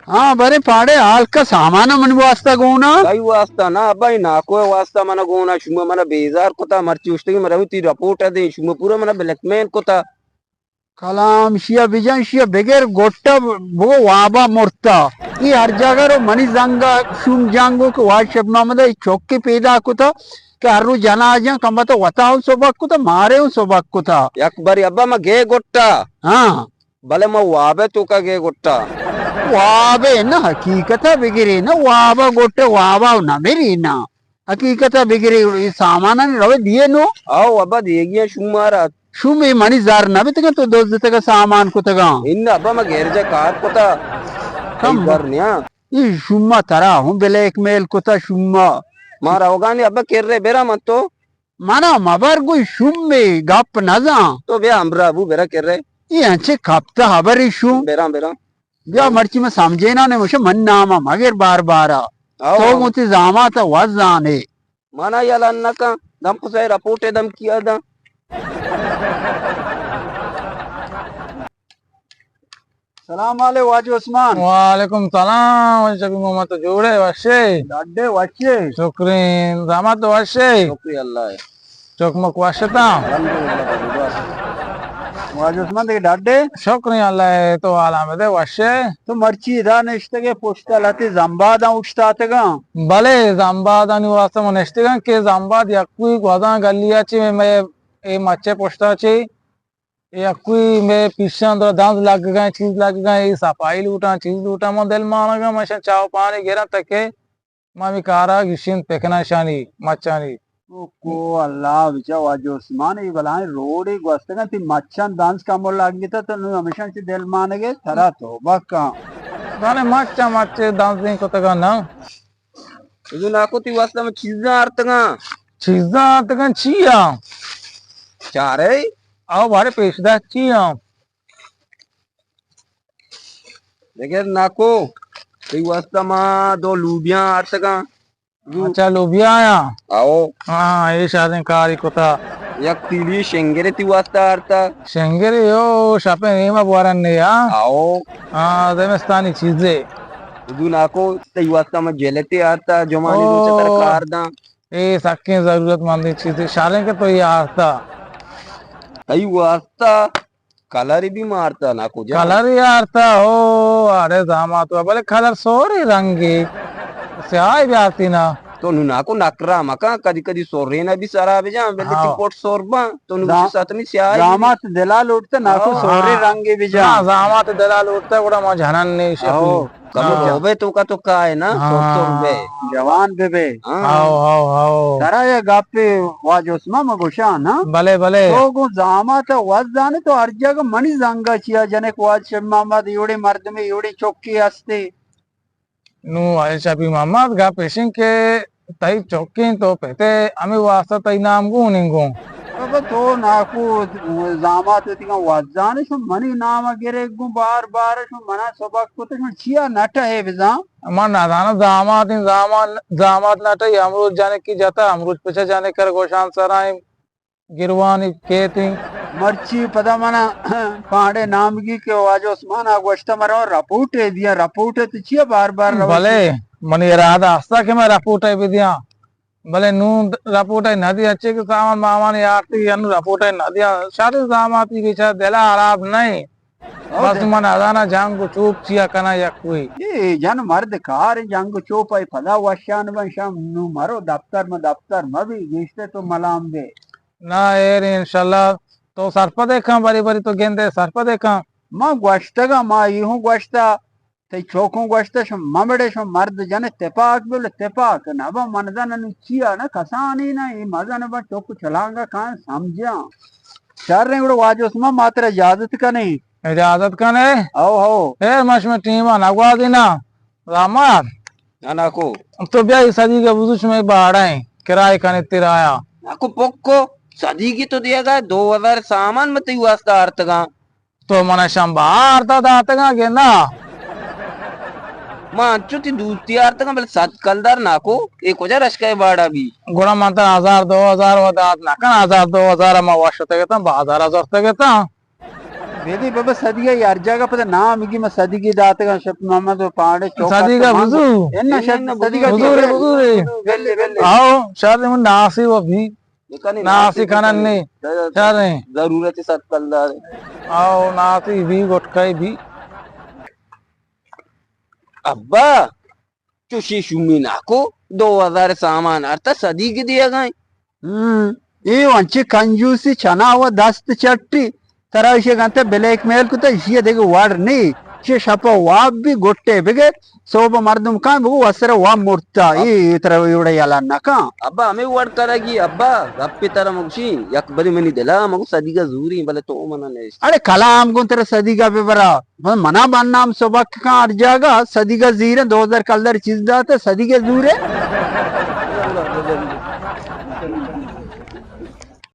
ہاں، برے پاڑے حال کا سامان من واسطہ گونا۔ تئی واسطہ نا ابا، اے ناکو واسطہ من گونا۔ شما من بیزار کتا، مرچی اشتگی من روی تی رپورٹ دے، شما پورا من بلیک میل کتا۔ کلام شیا بجن، شیا بگر گٹا بگو وابا مرتا۔ ای ہر جاگہ رو منی زنگا شوم جنگو کہ واجہ شپ محمد ای چوکی پیدا کتا کہ ہر رو جنا جان کمبا تو وتا ہوں سبق کتا، مارے ہوں سبق کتا۔ یک بری ابا ما گے گٹا۔ ہاں۔ بلے ما وابے توکا گے گٹا۔ وابے نا، حقیقتا بگرے نا، وابا گٹے وابا نہ مری نا۔ حقیقتا بگرے، ای سامانانی روے دیے نو۔ آو ابا دیگی شمارا۔ شوم اے منی زر نہ بیتگاں تو دزتگا سامان کتگاں۔ اندا ابا ما گیرجا کار کتا۔ کم۔ اے زر نیا۔ ای شوما ترا ہوں بلیک میل کتا شوما۔ ما روگانی ابا کرے برا من تو۔ منا مبر گوئی شومے گپ نزاں۔ تو بیا ہمراہ بو برا کرے۔ ای انچے کپتا ہبری شوم۔ برا برا۔ بیا مرچی من سمجھینا نے مشے من ناما مگر بار بارا۔ آو، تو آو۔ گوں تی زاماتا وزانے۔ مانا یلہ نہ کن، دم کسے رپورٹ ء دم کیا داں۔ سلام علیکم واجہ عثمان۔ وعلیکم سلام، واجہ شبیر محمد، تو جوڑے وشے؟ ڈڈے وشے۔ شکرین، زحمت وشے؟ شکری اللہ ہے۔ چک مک وشتاں؟ الحمدللہ، بس۔ واجہ عثمان دیگہ ڈڈے؟ شکرین اللہ ہے، تو حالاں بدے وشے؟ تو مرچی ادا نشتگے پشتا لہتے زمباداں اوشتاتگاں؟ بلے، زمبادانی واسطہ من نشتگاں کہ زمباد یکوئی گوزاں گلیا چی میں، میں اے مچے پشتا چی، اے یکوئی میں پیشاں در دنز لگگاں، چیز لگگاں، اے صفائی لوٹاں، چیز لوٹاں، من دل مانگاں، من شاں چاو پانی گراں تکے ما ہمے کارا گیشین پکناں شانی مچانی۔ او کو اللہ بچا واجہ عثمان، اے بلاہیں روڈے گوستگاں، تی مچاں دنز کمو لگتا تو نو ہمیشاں چہ دل مانگے ترا توبہ کن۔ زانے مچاں مچے دنزیں کتگاں نا۔ اگو ناکو تی واسطہ من چیزاں آرتگاں۔ چیزاں آرتگاں چیا؟ چارے؟ آو بارے پیش دہ چیا؟ دگہ ناکو، تئی واسطہ ما دو لوبیاں آرتگاں۔ اچھا، لوبیا آیا؟ آو۔ ہاں، اے شادیں کاری کتا۔ یک تیلی شنگرے تی واسطہ آرتا۔ شنگرے او، شپیں نیما بوارن نے، ہاں؟ آو۔ ہاں، زمستانی چیزے۔ دو ناکو، تئی واسطہ ما جیلتے آرتا، جمعانی او۔ روچ تر کار داں۔ اے سکیں ضرورت مندیں چیزے، شریں کہ تو اے آرتا۔ تئی واسطہ کلر بھی مارتا ناکو جان۔ کلر یارتا ہو، ارے زامات ہوا، بلے کلر سورے رنگے، سیاہ بھی آرتی نا۔ تو نو ناکو نکرا مکان، کدی کدی سورے نہ بھی سرا بجان، بلے ہاں۔ تی پوٹ سور بان، تو نو دا-، چی ساتمی سیاہ بھی۔ زامات دلا لوٹتا ناکو ہاں۔ سورے رنگے بجان۔ ہاں، زامات دلا لوٹتا، گڑا ما جنن نے شپی۔ ہاں۔ کمو ہاں۔ توبہ تو کا تو کا ہے نا، ہاں۔ سر سر بے۔ جوان بے بے۔ ہاں۔ How, how, how. ترا یہ گپے واجہ عثمان ما گوشاں نا۔ بلے، بلے۔ تو گوں زامات وز زانے تو ہر جگہ منی زنگا چیا جنک واجہ شبی محمد ایوڑے مردمے ایوڑے چوکی ہستے۔ نو واجہ شبی محمد گپ اشیں کہ تئی چوکیں تو پتے ہمیں واسطہ تئی نام گون انگوں۔ بابا تو ناکو زامات وتیگاں وزان شو منی نام گرے گوں بار بار شو منا سبق کت شو چیا نٹہ ہے بزاں۔ من نزاناں زامات این زامان، زامات نٹہ ہمروز جنکی جتا ہمروز پچہ جنک کر گوشان سرائیں گروانی کیتیں۔ مرچی پدا منا پانڈے نامگی کہ واجہ عثمان آ گوشتہ مرا رپورٹ ہے دیا، رپورٹ ہے تو چیا بار بار روشی؟ بلے منی ارادہ ہستا کہ میں رپورٹ ہے بدیاں۔ بلے نوں رپورٹ ء نہ دیا، چے کہ سامان مامان یارتی، انوں رپورٹ ء نہ دیا۔ شریں زاماتی بیچارہ دل ء ہراب نہ ایں۔ او بس دے۔ من ازاناں جنگ و چوپ چیا کناں یک کوئی۔ اے جن مرد کار جنگ و چوپ ء پدا وشان بن شام نوں مرو دفتر ما دفتر مہ بی گیشتے تو ملام بے۔ نہ ایر انشاءاللہ تو سرپدے کن، بری بری تو گندے سرپدے کن۔ ما گوشتگا، ما ای ہوں گوشتا، تئی چوکوں گوشتہ، شما ممڑے، شما مرد جن تپاک بل، تپاک نہ با، من زن نو چیا نہ کسانی نہ، ای مزن با چوک چلانگا کان سمجھاں۔ شریں گڑا واجہ عثمان ما ترا اجازت کنیں۔ اجازت کنے؟ او ہو۔ اے ما شما ٹیما نہ گوازینا، رامار۔ نہ ناکو۔ تو بیا ای صدیق بزو شما باڑا ہیں، کرائے کنے ترایا۔ ناکو پکو، صدیقی تو دیگا دو ہزار سامان میں تئی واسطہ آرتگاں۔ تو من ء شمبا آرتا داتگاں کہ نا؟ ما انچو تی دوستی آرتگاں، بلے صد کلدار ناکو، اے کجا رشکہ ء باڑا بی؟ گڑا من ترا ہزار دو ہزار و دات نہ کن، ہزار دو ہزار ء ما وش اتگ اتاں، بازار ء زرتگ اتاں۔ بیدی بابا، صدیگہ ہر جاگہ پتہ نام گی، ما صدیگی داتگاں، شپ محمد و پاڑے چوک صدیگہ بزو۔ انا شپ صدیگہ بزو رے، بزو رے۔ بلے، بلے۔ آؤ، شاید من ناسی و بھی۔ ناسی کنن نے۔ شاید۔ ضرورت ست کلدار۔ آؤ، ناسی بھی، گٹکائی بھی۔ ابا، چوشی شومی ناکو، دو ہزار سامان آرتا، صدیگی دیگا ایں۔ ہم، اے انچیں کنجوسی، چنا و دست چٹی، ترا ایشی گنتے بلیک میل کتا، ایشی دگہ وڑ نی۔ ایشی شپا واب بی گٹے بگر، صوب مردم کان بگو وسر واب مرتا، اے ترا وڑا یلا نکان۔ ابا ہمیں وڑ کرگی، ابا گپے ترا مگشی، یک بری منی دلا مگو صدیگا زوری، بلے تو منا نیشت۔ اڑے کلام گون ترا صدیگا ببرا۔ من، منا بنام سبک کن ہر جاگہ، صدیگہ زیریں، دو ہزار کلدار چیز داتے، صدیگہ زورے۔